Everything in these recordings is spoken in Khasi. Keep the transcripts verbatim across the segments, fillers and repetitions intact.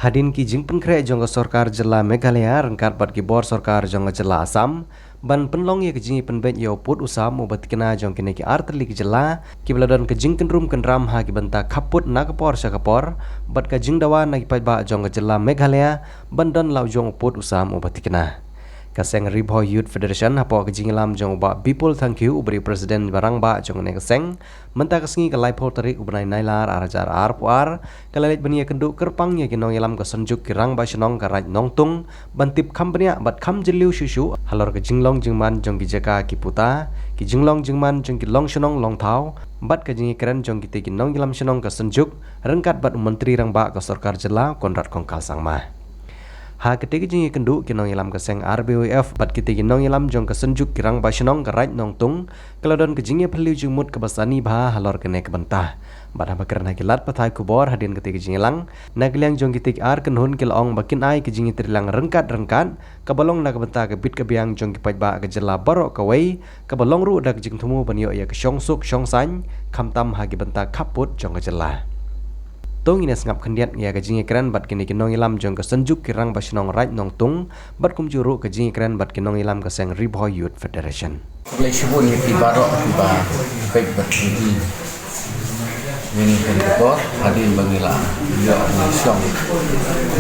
Hadien ki jingpynkhreh jong ka sorkar jylla Meghalaya ryngkat bad ki bor sorkar jong ka jylla Assam ban pynlong ïa ka jingïapynbeit ïa u pud u sam uba thikna jong kine ki artylli ki jylla kiba la don ka jingkynrum kynram ha ki bynta khappud na ka por sha ka por bad ka jingdawa na ki paidbah jong ka jylla Meghalaya ban don la u jong u pud u sam uba thikna. Ka seng Ri Bhoi Youth Federation hapoh ka jingïalam jong u Bah Bipul Thangkhiew uba dei u president ba rangbah jong kane ka seng, mynta ka sngi ka laiphew tarik u bnai Nailar ar hajar arphew ar, ka la leit ban ïakynduh kyrpang ïa ki nongïalam ka Synjuk ki Rangbah Shnong ka Raid Nongtung ban tip kham bniah bad kham jylliew shuh shuh halor ka jinglong jingman jong ki jaka ki puta, ki jinglong jingman jong ki longshnong longthaw bad ka jingïakren jong kitei ki nongïalam shnong ka Synjuk ryngkat bad u Myntri Rangbah ka Sorkar Jylla Conrad Kongkal Sangma. Ha katei ka jingïakynduh ki nongïalam ka seng R B Y F bad kitei ki nongïalam jong ka Synjuk ki Rangbah Shnong ka Raid Nongtung, ka la don ka jingïaphylliew jingmut kaba sani bha halor kane ka bynta. Bad haba kren ha ki lad pathai khubor hadien katei ka jingïalang, na ka liang jong kitei ki ar kynhun ki la ong ba kin ai ka jingïatreilang ryngkat ryngkat kaba long na ka bynta ka bit ka biang jong ki paidbah ka jylla baroh kawei, kaba long ruh da ka jingthmu ban ïoh ïa ka shongsuk shongsaiñ, khamtam ha ki bynta khappud jong ka jylla. To ngin ïa sngap khyndiat ïa ka jingïakren bad kine ki nongïalam jong ka Synjuk ki Rangbah Shnong Raid Nongtung bad kumjuh ruh ka jingïakren bad ki nongïalam ka seng Ri Bhoi Youth Federation. Khublei shibun ïa phi baroh kiba peit bad ki ïa ngi kum ki por hadien ba ngi la ïoh ngi shong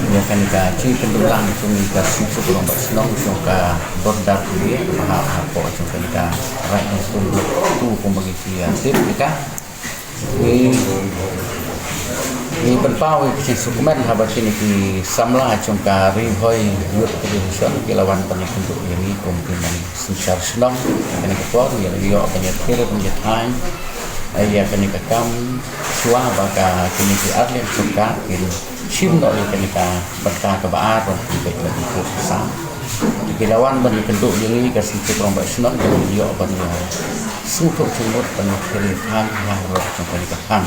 ïa kane ka jingpynduh lang jong ngi ka Synjuk Rangbah Shnong jong ka border area kaba hap hapoh jong kane ka Raid Nongtung Block two kumba ngi ïa tip ïa ka. Ngi, ngi pynpaw ïa ka jingsngewkmen haba kine ki samla jong ka Ri Bhoi Youth Federation ki la wan ban ïakynduh ïa ngi kum ki nongsynshar shnong. Kane ka por ngi la ïoh ban ïathir ban ïathaiñ ïa kane ka kam shuwa ba ka kine ki arliang sorkar kin shim noh ïa kane ka bynta kaba ar ban pynbeit ïa u pud u sam. Ki la wan ban ïakynduh ïa ngi ka Synjuk Rangbah Shnong, ngi ïoh ban ïa sngewthuh jingmut ban ïa thir ïa thaiñ ha rot jong kane ka thaiñ.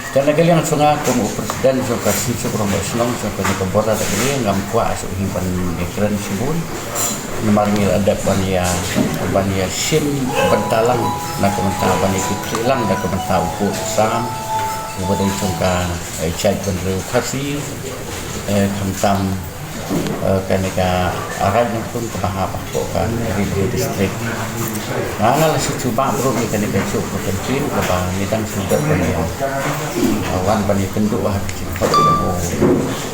Te na ka liang jong nga kum u president jong ka Synjuk Rangbah Shnong jong kane ka border area, ngam kwah shuh hi ban ïakren shibun. Namar ngi la dep ban ïa, ban ïa shim bynta lang na ka bynta ban ïa kit lang na ka bynta u pud u sam uba dei jong ka, eh, jaitbynriew Khasi, eh, khamtam, eh, kane ka Raid Nongtung kaba hap hapoh ka Ri Bhoi District. Nga nga la shu jubab ruh ïa kane ka juk ka kyntien kaba ngi dang shu dep ban ïa, eh, wan ban ïakynduh ha ka jingkhot jong u,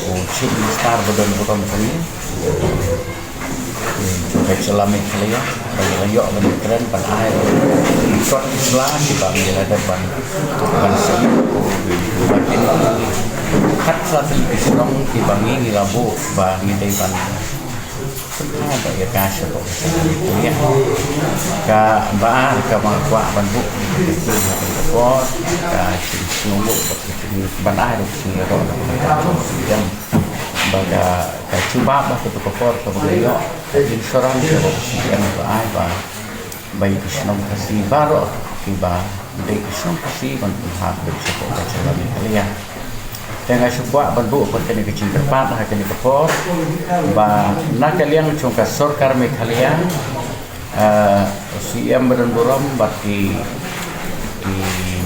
u Chief Minister ba don burom jong ngi. Ka jylla Meghalaya ba ngi la ïoh ban kren ban ai ki kot ki sla kiba ngi la dep ban, ban sngewthuh ba kin kat sa tylli ki shnong kiba ngi, ngi la buh ba ngi dei ban pynhap ba ïa ka sha ka jylla Meghalaya. Kaba ar kaba nga kwah ban buh ka por ka jingsngewbha ban ai ruh ka jingïaroh na ka bynta jong ka CM. Ba ka, ka jubab ba kato ka por kaba nga ïoh ka jingsngewsarong jong ka CM ba ai ba, ba ïa ki shnong Khasi baroh kiba dei ki shnong Khasi ban pynhap beit shapoh ka jylla Meghalaya. Te nga shu kwah ban buh pat kane ka jingkyrpad ha kane ka por ba na ka liang jong ka sorkar Meghalaya, eh, CM ba don burom bad ki, ki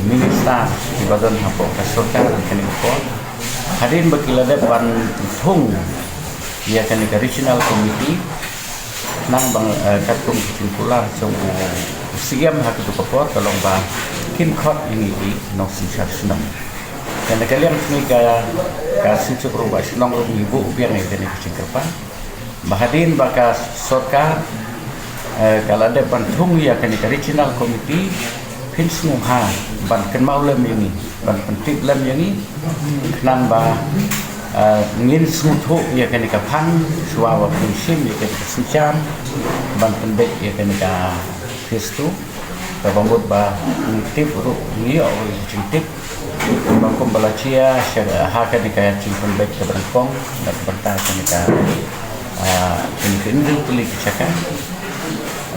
minister kiba don hapoh ka sorkar ha kane ka por, hadien ba ki la dep ban thung ïa kane ka regional committee, nang bang, eh, katkum ka jingkular jong u CM ha kato ka por ka long ba kin khot ïa ngi ki nongsynshar shnong. Te na ka liang jong ngi ka, ka Synjuk Rangbah Shnong ruh ngi buh biang ïa kane ka jingkyrpad ba hadien ba ka sorkar, eh, ka la dep ban thung ïa kane ka regional committee, phin sngewbha ban kynmaw lem ïa ngi, ban pyntip lem ïa ngi khnang ba, eh, ngin sngewthuh ïa kane ka phang shuwa ba phin shim ïa kane ka synshar ban pynbeit ïa kane ka phase two. Kaba mut ba ngi tip ruh, ngi ïoh ruh ïa ka jingtip ba kumba la jia sha ha kane ka jingpynbeit kaba nyngkong na ka bynta kane ka, ah, kine ki hynriew tylli ki jaka.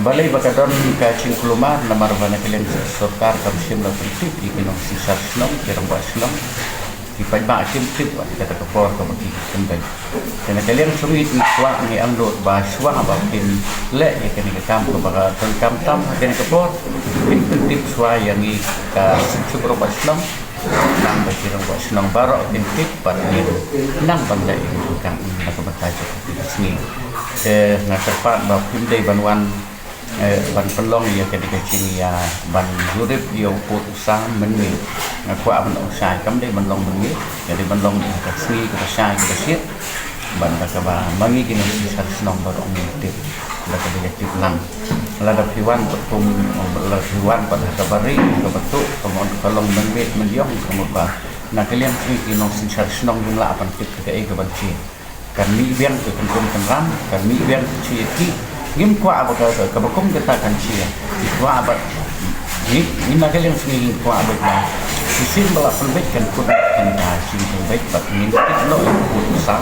Balei ba ka don ka jingkulmar? Namar ba na ka liang sorkar kam shym la pyntip ïa ki nongsynshar shnong, ki rangbah shnong, ki paidbah kim tip ïa kata ka por kaba ki pynbeit. Te na ka liang jong ngi ngi kwah, ngi angnud ba shuwa ba kin leh ïa kane ka kam kaba ka donkam tam ha kane ka por, kin pyntip shuwa ïa ngi ka Synjuk Rangbah Shnong. Tang ba ki rangbah shnong baroh kin tip bad ngin nang ban leh ïa ka kam na ka bynta jong ka sngi. Te nga kyrpad ba phim dei ban wan, eh, ban pynlong ïa ka dei ka jingïa ban jurip ïa u pud u sam mynmiet. Nga kwah ban ong shai kam dei ban long mynmiet, ka dei ban long ïa ka sngi kaba shai kaba shit. Ban da kaba ma ngi ki nongsynshar shnong baroh ngin tip da kaba ïa tip lang. Lada phi wan bad kum, lada phi wan bad ha kaba ri kaba tuh, ka mon ka long mynmiet myndiang, ka mut ba na ka liang ki nongsynshar shnong ngim lah ban tip ka ei ka ban chi. Kan mih biang ka kan kum kan ram, kan mih biang ka chi ki. Ngim kwah ba ka, kaba kum kata kan chi. Ki kwah ba ngi, ngi na ka liang sngi ngi kwah ba ka shisien ba la pynbeit kan kut kan ka shisien pynbeit bad ngin tip noh ïa ka pud u sam,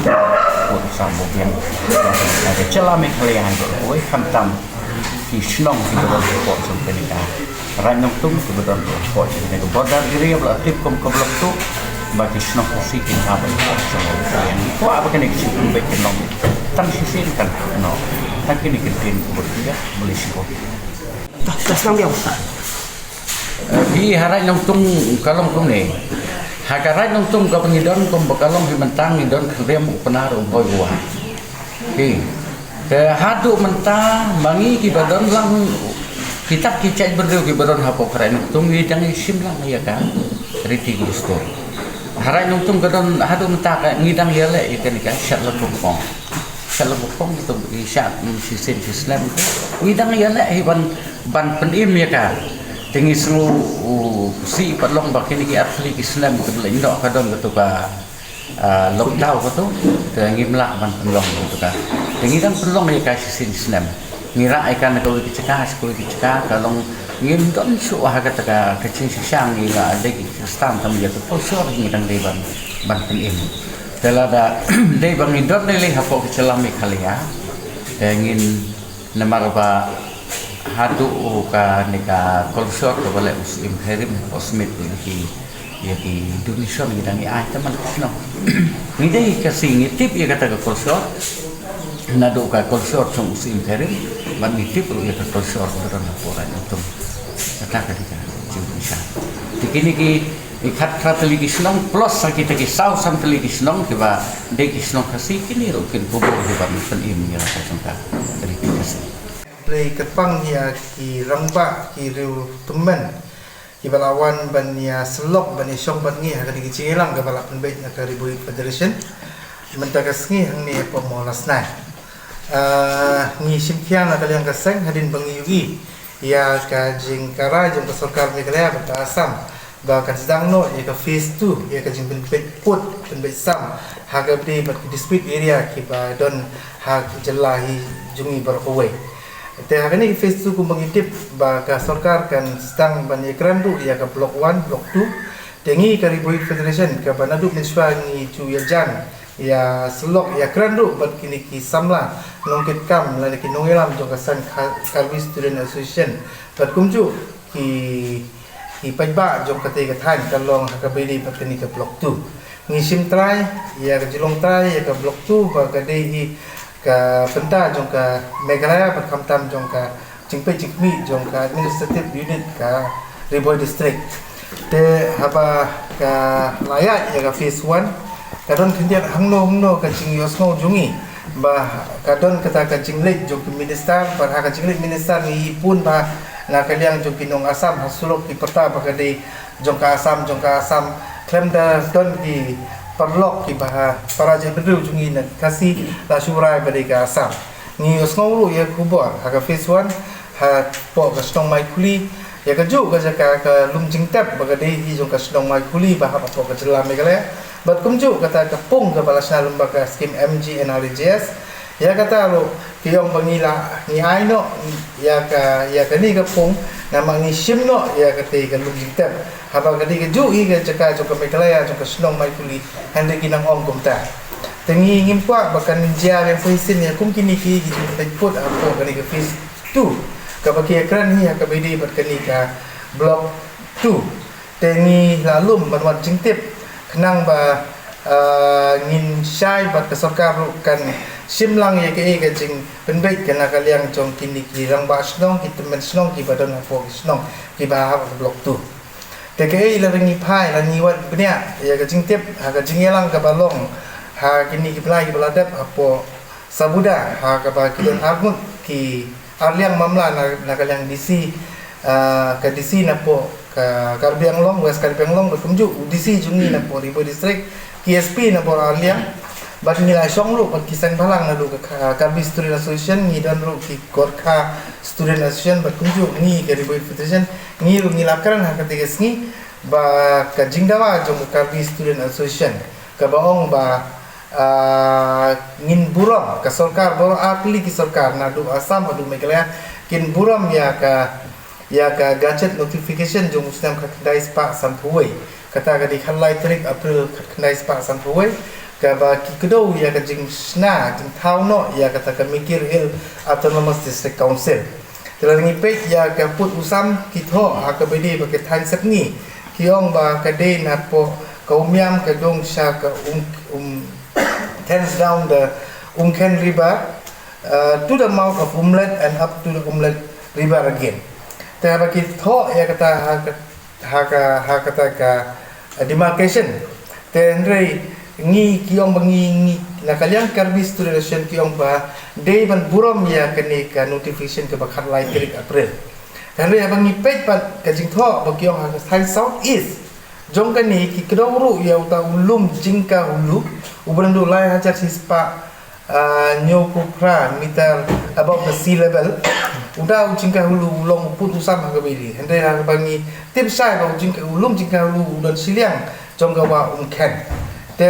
pud u sam ba biang. Ka jylla Meghalaya hi baroh kawei, khamtam ki shnong kiba don hapoh jong kane ka Raid Nongtung, kiba don hapoh jong kane ka border area ba la tip kum ka Block Two, ba ki shnong Khasi kin hap hapoh jong kane ka area. Ngi kwah ba kane ka shisien pynbeit kan long tang shisien kan noh. Tang kine ki ktien kaba khublei shibun. Dah, dah, senang dia. Eh, phi, ha Raid Nongtung ka long kumne. Ha ka Raid Nongtung kaba ngi don kumba ka long hi mynta ngi don khyndiat u Pnar, u Bhoi, u Wah. Phi. Te haduh mynta ma ngi kiba don lang kita ki jaitbynriew kiba don hapoh ka Raid Nongtung ngi dang ïa shim lang ïa ka riti ka dustur. Ha Raid Nongtung ka don haduh mynta ka ngi dang ïaleh ïa kane ka shad la kongkong. Shad la kongkong, to ngi shad, mm, shisien shisnem. Ngi dang ïaleh hi ban, ban pynim ïa ka. Te ngi sngew, u, shisha pat long ba kine ki artylli ki snem kiba la ïoh ka don kato ka, ah, lockdown kato. Te ngim lah ban pynlong kato ka. Te ngi dang pynlong ïa ka shisien shisnem. Ngi rah ïa ka na kawei ka jaka sha kawei ka jaka, ka long ngim don shuh ha kata ka, ka jingshisha, ngi la dei ki Khristan tam ïa ka culture ngi dang dei ban, ban pynim. Te lada dei ba ngi don lei lei hapoh ka jylla Meghalaya, te ngin, namar ba haduh kane ka culture kaba leh u Syiem Khyrim hapoh Smit ïa ki, ïa ki donation ngi dang ïa ai tang man ka shnong. Ngi dei ka Khasi ngi tip ïa kata ka culture. Naduh ka culture jong u Syiem Khyrim, bad ngi tip ruh ïa ka culture kaba don hapoh Raid Nongtung. Kata ka dei ka jingpynshai. Te kine ki, ki khatphra tylli ki shnong plus sa kita ki saw san tylli ki shnong kiba dei ki shnong Khasi, kine ruh kin kubur kiba pynim ïa ka jong ka riti Khasi. Khublei kyrpang ïa ki rangbah, ki riew tymmen kiba la wan ban ïa syllok ban ïa shong bad ngi ha kane ka jingïalang kaba la pynbeit na ka Ri Bhoi Youth Federation mynta ka sngi hangne hapoh Mawlasnai. Ah, ngi shim khia na ka liang ka seng hadien ba ngi ïohi ïa ka jingkyrpad jong ka sorkar Meghalaya bad ka Assam ba kan sdang noh ïa ka phase two ïa ka jingpynbeit pud pynbeit sam ha kaba ïadei bad ki dispute area kiba don ha ka jylla hi jong ngi baroh kawei. Te ha kane ka phase two kumba ngi tip ba ka sorkar kan sdang ban ïakren ruh ïa ka block one, block two. Te ngi ka Ri Bhoi Youth Federation kaba naduh mynshuwa ngi ju ïajan ïa syllok ïakren ruh bad kine ki samla nongkitkam lane ki nongïalam jong ka seng Kha-, Karbi Student Association bad kumjuh ki, ki paidbah jong katei ka thaiñ ka long ha kaba ïadei bad kane ka block two. Ngi shim trai ïa ka jinglong trai ïa ka block two ba ka dei hi ka bynta jong ka Meghalaya bad khamtam jong ka jingpeit jingkhmih jong ka administrative unit ka Ri Bhoi District. Te haba ka la ïaid ïa ka phase one ka don khyndiat hangno hangno ka jingïohsngew jong ngi ba ka don kata ka jingleit jong ki minister, bad ha ka jingleit minister ngi ïohi bun ba na ka liang jong ki nong Assam ha surok ki pyrta ba ka dei jong ka Assam, jong ka Assam, khlem da don ki paralok kiba ha para jaitbynriew jong ngi na Khasi la shu rai ba dei ka Assam. Ngi ïohsngew ruh ïa ka khubor ha ka phase one hapoh ka shnong Maikhuli, ïa kajuh ka jaka ka lum jingtep ba ka dei hi jong ka shnong Maikhuli ba hap hapoh ka jylla Meghalaya. Bad kumjuh kata ka pung kaba la shna lyngba ka skim M G N R E G S. Ïa kata ruh ki ong ba ngi la, ngi ai noh ïa ka, ïa kane ka pung namar ngi shim noh ïa katei ka lum jingtep. Haba ka dei kajuh hi ka jaka jong ka Meghalaya jong ka shnong Maikhuli, hynrei ki nang ong kumta. Te ngi ngim kwah ba kan jia biang shisien ïa kum kine ki, ki jingpynbeit pud hapoh kane ka phase two kaba ki ïakren hi ha kaba ïadei bad kane ka block two. Te ngi la lum ban wad jingtip khnang ba, ah, ngin shai bad ka sorkar ruh kan shim lang ïa kaei ka jingpynbeit ka na ka liang jong kine ki rangbah shnong, ki tymmen shnong kiba don hapoh ki shnong kiba hap ha block two. Te kaei la ngi phai, la ngi wad bniah ïa ka jingtip ha ka jingïalang kaba long ha kine ki bnai kiba la dep hapoh Sabuda, ha kaba ki don arngut ki arliang mamla na, na ka liang D C, ah, ka D C napoh ka Karbi Anglong, West Karbi Anglong, bad kumjuh u D C jong ngi napoh Ri Bhoi District, ki S P napoh arliang, bad ngi la shong ruh bad ki seng bhalang naduh ka Karbi Student Association, ngi don ruh ki Gorkha Student Association, bad kumjuh ngi ka Ri Bhoi Federation, ngi ruh ngi la kren ha kata ka sngi ba ka jingdawa jong ka Karbi Student Association kaba ong ba, ah, ngin burom ka sorkar, baroh artylli ki sorkar, naduh Assam haduh Meghalaya, kin burom ïa ka, ïa ka gazette notification jong u snem khatkhyndai spah sanphew wei. Kata ka dei khatlai tarik April khatkhyndai spah sanphew wei, kaba ki kdew ïa ka jingshna jingthaw noh ïa kata ka Mikir Hill Autonomous District Council. Te lada ngi peit ïa ka pud u sam ki thoh ha kaba ïadei bad ka thaiñ Sepngi, ki ong ba ka dei napoh ka Umiam, ka dang sha ka Um, Um, thence down the Umkhen River, uh, to the mouth of Umlet and up to the Umlet River again. Te haba ki thoh ïa kata ha ka, ha ka, ha kata ka, uh, demarcation, te hynrei ngi ki ong ba ngi, ngi na ka liang Karbi Student Association ki ong ba dei ban burom ïa kane ka notification kaba khatlai tarik April. Hynrei haba ngi peit pat ka jingthoh ba ki ong ha ka thaiñ South East jong kane, ki kdew ruh ïa uta u lum Jingkahulu uba naduh lai hajar shispah, ah, hynñiewphew phra meter above the sea level. Uta u Jingkahulu u long u pud u sam ha kaba ïadei. Hynrei haba ngi tip shai ba u Jingka, u lum Jingkahulu u don shiliang jong ka wah Umkhen. Te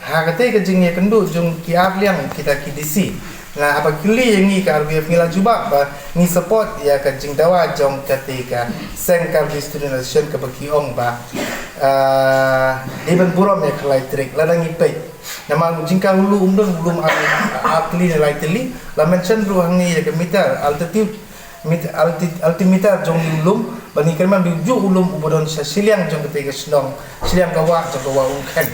ha katei ka jingïakynduh jong ki arliang kita ki D C, na haba kylli ïa ngi ka R B F, ngi la jubab ba ngi support ïa ka jingdawa jong katei ka seng Karbi Student Association kaba ki ong ba, ah, dei ban burom ïa ka khatlai tarik. Lada ngi peit, namar u Jingkahulu um don u lum ar, ar tylli ne lai tylli. La mention ruh hangne ïa ka meter altitude, mit-, alti-, altimeter jong u lum, ba ngi kynmaw ba u juh u lum uba don sha shiliang jong katei ka shnong, shiliang ka wah jong ka wah Umkhen.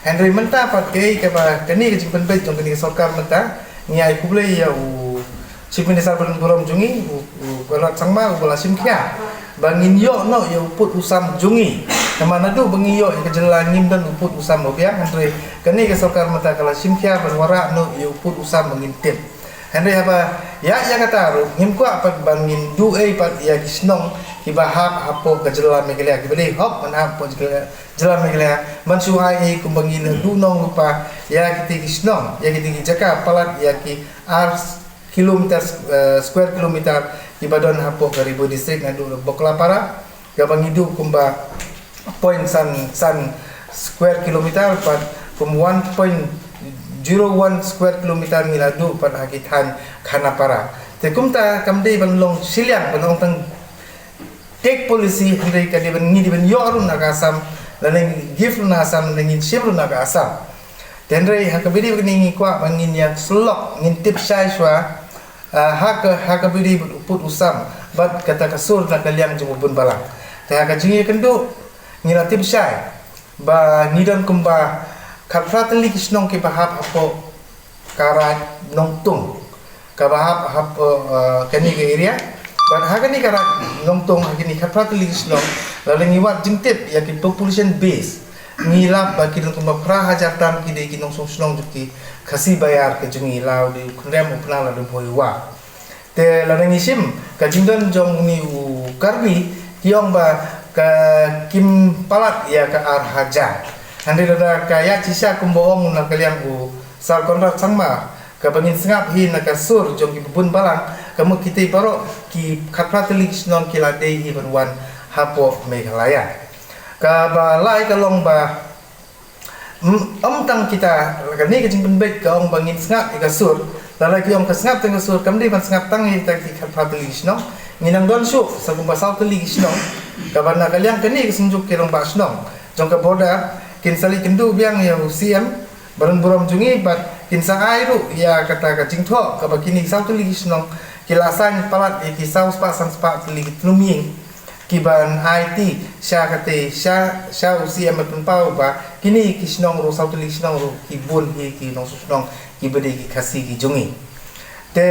Hynrei mynta pat kaei kaba kane ka jingpynbeit jong kane ka sorkar mynta, ngi ai khublei ïa u Chief Minister ba don burom jong ngi, u, u Conrad Sangma, uba la shim khia ba ngin ïoh noh ïa u pud u sam jong ngi. Namar naduh ba ngi ïoh ïa ka jylla ngim don u pud u sam ba biang, hynrei kane ka sorkar mynta ka la shim khia ban wanrah noh ïa u pud u sam ba ngin tip. Hynrei haba ïa, ïa kata ruh ngim kwah pat ban ngin duh ei pat ïa ki shnong kiba hap hapoh ka jylla Meghalaya, kiba dei hok ban hap hapoh jylla, jylla Meghalaya, ban shu ai ei kumba ngin duh nong lypa ïa kitei ki shnong, ïa kitei ki jaka palat ïa ki ar kilometer, eh, square kilometer kiba don hapoh ka Ri Bhoi District, naduh Baklapara kaba ngi duh kumba point san san square kilometer, bad kum one point zero one square kilometer ngi la duh pat ha ki thaiñ Khanapara. Te kumta kam dei ban long shiliang, ban long tang take policy, hynrei ka dei ban, ngi dei ban ïoh ruh na ka Assam, lane ngi give ruh na Assam, lane ngin shim ruh na ka Assam. Te hynrei ha kaba ïadei bad kane ngi kwah ba ngin ïa syllok, ngin tip shai shuwa, ah, ha ka, ha kaba ïadei bad u pud u sam bad kata ka sur na ka liang jong u bun balang. Te ha ka jingïakynduh ngi la tip shai ba ngi don kumba khatphra tylli ki shnong kiba hap hapoh ka Raid Nongtung, kaba hap, hap, eh, kane ka area. Bad ha kane ka Raid Nongtung, ha kine khatphra tylli ki shnong, lada ngi wad jingtip ïa ki population base, ngi lap ba ki don kumba phra hajar tam ki dei ki nongshong shnong jong ki Khasi Baïar ka jong ngi, la u dei u Khynriam, u Pnar, la u dei u Bhoi, u War. Te lada ngi shim ka jingdon jong une u Karbi, ki ong ba ka kim palat ïa ka ar hajar. Hynrei lada ka ïaid shisha kumba ong na ka liang u Sir Conrad Sangma, kaba ngin sngap hi na ka sur jong kiba bun balang, ka mut kitei baroh ki khatphra tylli ki shnong ki la dei hi ban wan hapoh Meghalaya. Kaba lai ka long ba, mm, ym tang kita, kane ka jingpynbeit ka ong ba ngin sngap ïa ka sur. Lada ki ong ka sngap tang ka sur, kam dei ban sngap tang ïa kita ki khatphra tylli ki shnong. Ngin nang don shuh sa kumba saw tylli ki shnong, kaba na ka liang kane ka Synjuk Ki Rangbah Shnong jong ka border, kin sa leit kynduh biang ïa u C M ba don burom jong ngi, bad kin sa ai ruh ïa kata ka jingthoh kaba kine saw tylli ki shnong ki la assign palat ïa ki saw spah san spah tylli ki tnum ïing, kiban aiti sha katei, sha, sha u C M ban pynpaw ba kine ki shnong ruh, saw tylli ki shnong ruh, ki bun hi ki nongshong shnong kiba dei ki Khasi ki jong ngi. Te,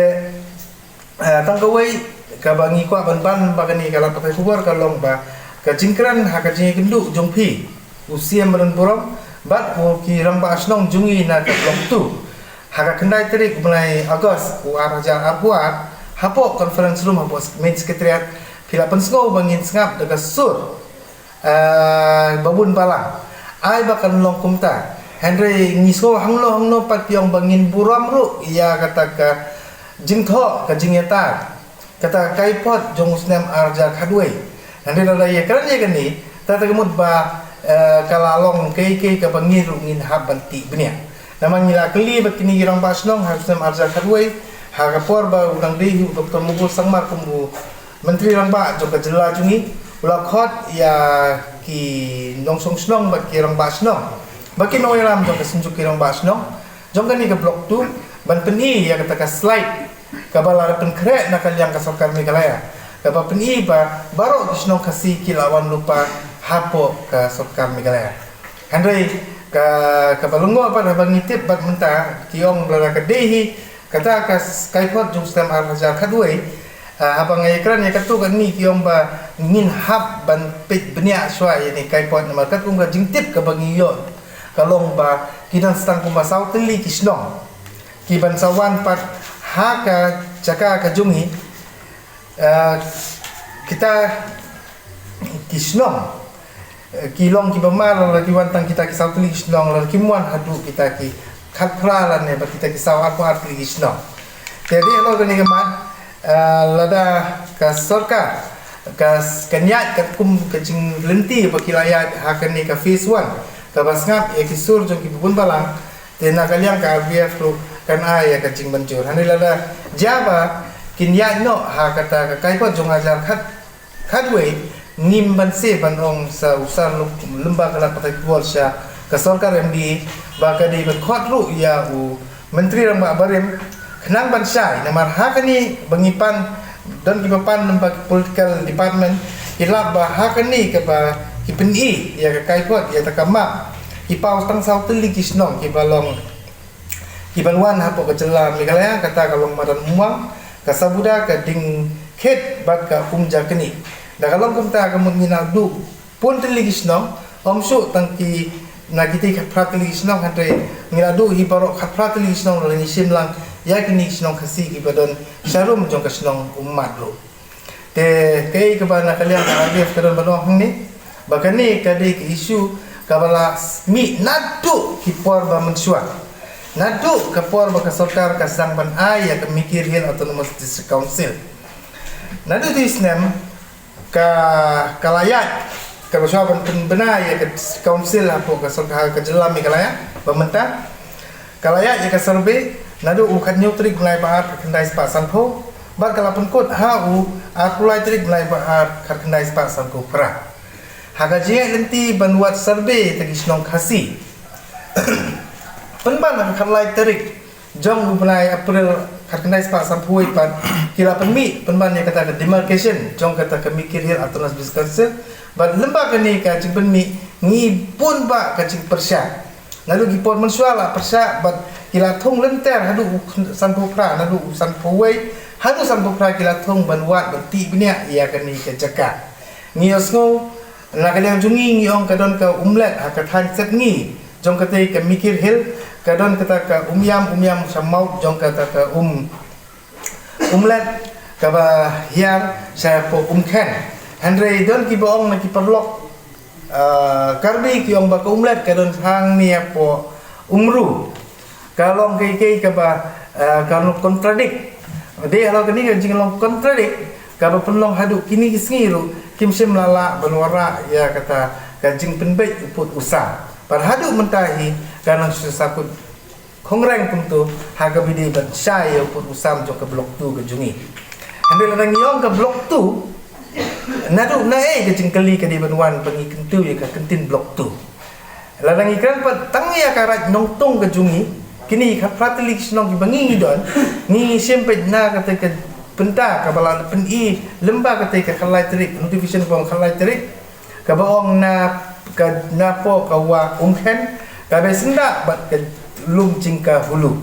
eh, tang kawei kaba ngi kwah ban ban ba kane ka lad pathai khubor ka long ba Ka jingkren ha ka jingïakynduh jong phi, u Siem Madan Burom bad u ki rangbah shnong jong ngi na ka Block two, ha ka khyndai tarik u bnai August u ar hajar arphew ar, hapoh conference room, hapoh main secretariat, phi la pynsngew ba ngin sngap da ka sur, eh, ba bun balang. Ai ba kan long kumta. Hynrei ngi sngew hangno hangno pat ki ong ba ngin burom ruh ïa kata ka jingthoh, ka jingïatai, kata ka kaipot jong u snem ar hajar khatwei. Hynrei lada ïakren ïa kane, ta ta ka mut ba, eh, ka la long kaei kaei kaba ngi ruh ngin hap ban tih bniah. Namar ngi la kylli bad kine ki rangbah shnong ha u snem ar hajar khatwei, ha ka por ba u dang dei hi u Doktor Mukul Sangma kum u Myntri Rangbah jong ka jylla jong ngi, u la khot ïa ki nongshong shnong bad ki rangbah shnong, bad ki nongïalam jong ka Synjuk ki Rangbah Shnong jong kane ka Block two, ban pyni ïa kata ka slide kaba la pynkhreh na ka liang ka sorkar Meghalaya, kaba pyni ba baroh ki shnong Khasi ki la wan lypa hapoh ka sorkar Meghalaya. Hynrei ka, kaba lyngngoh pat haba ngi tip bad mynta, ki ong lada ka dei hi kata ka s-, kaipot jong u snem ar hajar khatwei, ah, haba nga ïakren ïa katto katne ki ong ba ngin hap ban peit bniah shuwa ïa kane ka kaipot, namar katkum ka jingtip kaba ngi ïoh, ka long ba ki dang sdang kumba saw tylli ki shnong ki ban sa wan pat ha ka jaka ka jong ngi. Ah, kita ki shnong, eh, ki long kiba mar, lada ki wan tang kita ki saw tylli ki shnong, lada kim wan haduh kita ki khatphra lane bad kita ki saw arphew ar tylli ki shnong. Te dei halor kane ka mat, eh, lada ka sorkar ka s-, kan ïaid katkum ka jinglynti ba ki la ïaid ha kane ka phase one, kaba sngap ïa ki sur jong ki babun balang, te na ka liang ka R B F ruh kan ai ïa ka jingmynjur. Hynrei lada jia ba kin ïaid noh ha kata ka kaipot jong hajar khat, khatwei, ngim banse ban ong sa u Sir Luk-, Lyngba Kyllad Pataidaw sha ka sorkar M D A ba ka dei ban khot ruh ïa u Myntri Rangbah barim khnang ban shai, namar ha kane ba ngi pan, don kiba pan lyngba ki political department, ki lap ba ha kane kaba ki pyni ïa ka kaipot, ïa kata ka map, ki paw tang saw tylli ki shnong kiba long, kiban wan hapoh ka jylla Meghalaya, kata ka long Madan Umwang, ka Sabuda, ka Diengkhit bad ka Umjakyrni. Da ka long kumta ka mut ngi naduh bun tylli ki shnong, ym shuh tang ki na kitei khatphra tylli ki shnong, hynrei ngi la duh hi baroh khatphra tylli ki shnong lada ngi shim lang ïa kine ki shnong Khasi kiba don sharum jong ka shnong Ummat ruh. Te kaei kaba na ka liang ka R B F ka don ban ong hangne, ba kane ka dei ka issue kaba la mih naduh ki por ba mynshuwa, naduh ka por ba ka sorkar ka sdang ban ai ïa ka Mikir Hill Autonomous District Council. Naduh tu snem ka, ka la ïaid, kaba shuwa ban pynbna ïa ka council hapoh ka sorkar ka jylla Meghalaya ba mynta, ka la ïaid ïa ka survey naduh u khathynñiew tarik bnai ba ar khatkhyndai spah sanphew, bad ka la pynkut ha u arphew lai tarik bnai ba ar khatkhyndai spah sanphew phra. Ha ka jingïaid lynti ban wad survey ïa ki shnong Khasi, pynban ha ka khatlai tarik jong u bnai April khatkhyndai spah sanphew wei pat, ki la pynmih pynban ïa kata ka demarcation jong kata ka Mikir Hill Autonomous District Council, bad lyngba kane ka jingpynmih ngi bun bah ka jingpyrshah. Naduh ki por mynshuwa la pyrshah bad ki la thung lynter haduh u sanphew phra, naduh u sanphew wei haduh sanphew phra ki la thung ban wad ban tih bniah ïa kane ka jaka. Ngi ïohsngew na ka liang jong ngi, ngi ong ka don ka umlet ha ka thaiñ Sepngi jong katei ka Mikir Hill, ka don kata ka umïam, umïam sha mawt jong kata ka um, umlet kaba hiar shapoh Umkhen. Hynrei don kiba ong na ki paralok, ah, Karbi ki ong ba ka umlet ka don hangne hapoh Umru. Ka long kaei kaei kaba, ah, ka long contradict. Dei halor kane ka jinglong contradict kaba pynlong haduh kine ki sngi ruh kim shym la lah ban wanrah ïa kata ka jingpynbeit u pud u sam. Bad haduh mynta hi ka nang shu sahkut khongreng kumto ha kaba ïadei ban shai ïa u pud u sam jong ka Block two ka jong ngi. Hynrei lada ngi ong ka Block two, naduh naei ka jingkylli ka dei ban wan ba ngi kyntu ïa ka kyntien Block two. Lada ngi kren pat tang ïa ka Raid Nongtung ka jong ngi, kine ki khatphra tylli ki shnong kiba ngi ngi don, ngi ngi shim peit na kata ka bynta kaba la pyni lyngba kata ka khatlai tarik, notification ba khatlai tarik, kaba ong na ka, napoh ka wah Umkhen, kaba syndah bad ka lum Jingkahulu.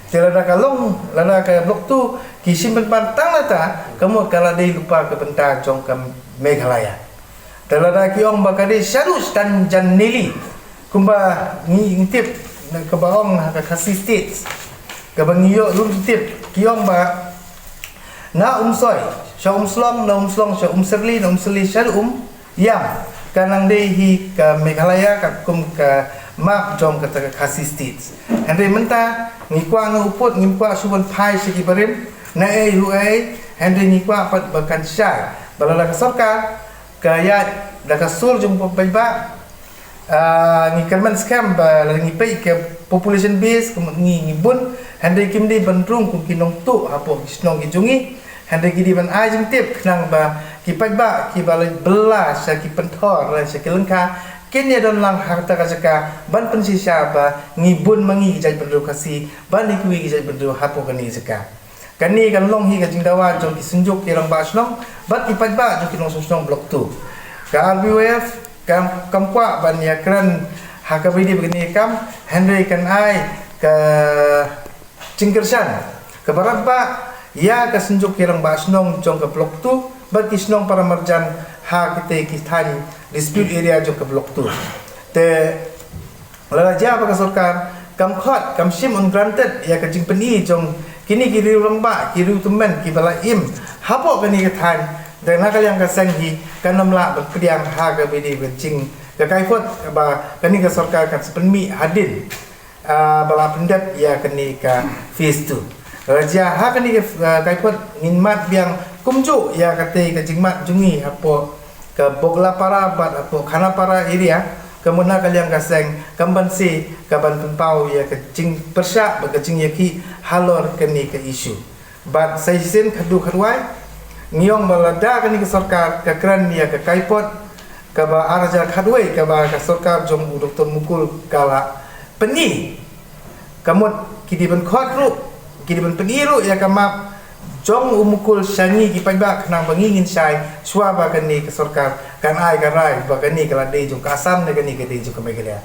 Te lada ka long, lada ka Block two ki shim pynban tang nangta, ka mut ka la dei lypa ka bynta jong ka Meghalaya. Te lada ki ong ba ka dei shaduh shiteng jan neli, kumba ngi ngi tip, kaba ong ha ka Khasi State, kaba ngi ïoh ruh ngi tip, ki ong ba na Umsoi sha Umslong, na Umslong sha Umsyrli, na Umsyrli sha Umïam, ka nang dei hi ka Meghalaya katkum ka map jong kata ka Khasi State. Hynrei mynta ngi kwah na u pud, ngim kwah shu ban phai sha ki barim, na ei ruh ei, hynrei ngi kwah pat ba kan shai ba lada ka sorkar ka ïaid da ka sur jong u paidbah. Ah, ngi kyrmen skhem ba lada ngi peit ka population base, ka mut ngi ngi bun, hynrei kim dei ban rung kum ki nongtuh hapoh ki shnong ki jong ngi. Hynrei ki dei ban ai jingtip khnang ba ki paidbah kiba la bylla sha ki pynthor lane sha ki lyngkha, kin ïa don lang ha kata ka jaka ban pynshisha ba ngi bun ma ngi ki jaitbynriew Khasi ban ïa kiwei ki jaitbynriew hapoh kane ka jaka. Kane kan long hi ka jingdawa jong ki synjuk ki rangbah shnong bad ki paidbah jong ki nongshong shnong Block Two. Ka R B Y F kam, kam kwah ban ïakren ha kaba ïadei bad kane ka kam, hynrei kan ai ka jingkyrshan kaba radbah ïa ka synjuk ki rangbah shnong jong ka Block Two bad ki shnong para marjan ha kitei ki thaiñ dispute area jong ka Block Two. Te lada jia ba ka sorkar kam khot, kam shim on granted ïa ka jingpyni jong kine ki riew rangbah, ki riew tymmen kiba la im hapoh kane ka thaiñ, te na ka liang ka seng hi kan ym lah ban pdiang ha kaba ïadei bad jing ka kaipot ba kane ka sorkar kan sa pynmih hadien, ah, ba la pyndep ïa kane ka phase two. Lada jia ha kane ka, ah, kaipot ngin mad biang kumjuh ïa katei ka jingmad jong ngi hapoh ka Boglapara bad hapoh Khanapara area, ka mut na ka liang ka seng kam banse ka ban pynpaw ïa ka jingpyrshah bad ka jingïakhih halor kane ka issue. Bad sa shisien khatduh khatwai, ngi ong ba lada kane ka sorkar ka kren ïa ka kaipot kaba ar hajar khatwei kaba ka sorkar jong u Doktor Mukul ka la pyni, ka mut ki dei ban khot ruh, ki dei ban pyni ruh ïa ka map jong u Mukul sha ngi ki paidbah khnang ba ngi ngin shai shuwa ba kane ka sorkar kan ai ka rai ba kane ka la dei jong ka Assam ne kane ka dei jong ka Meghalaya.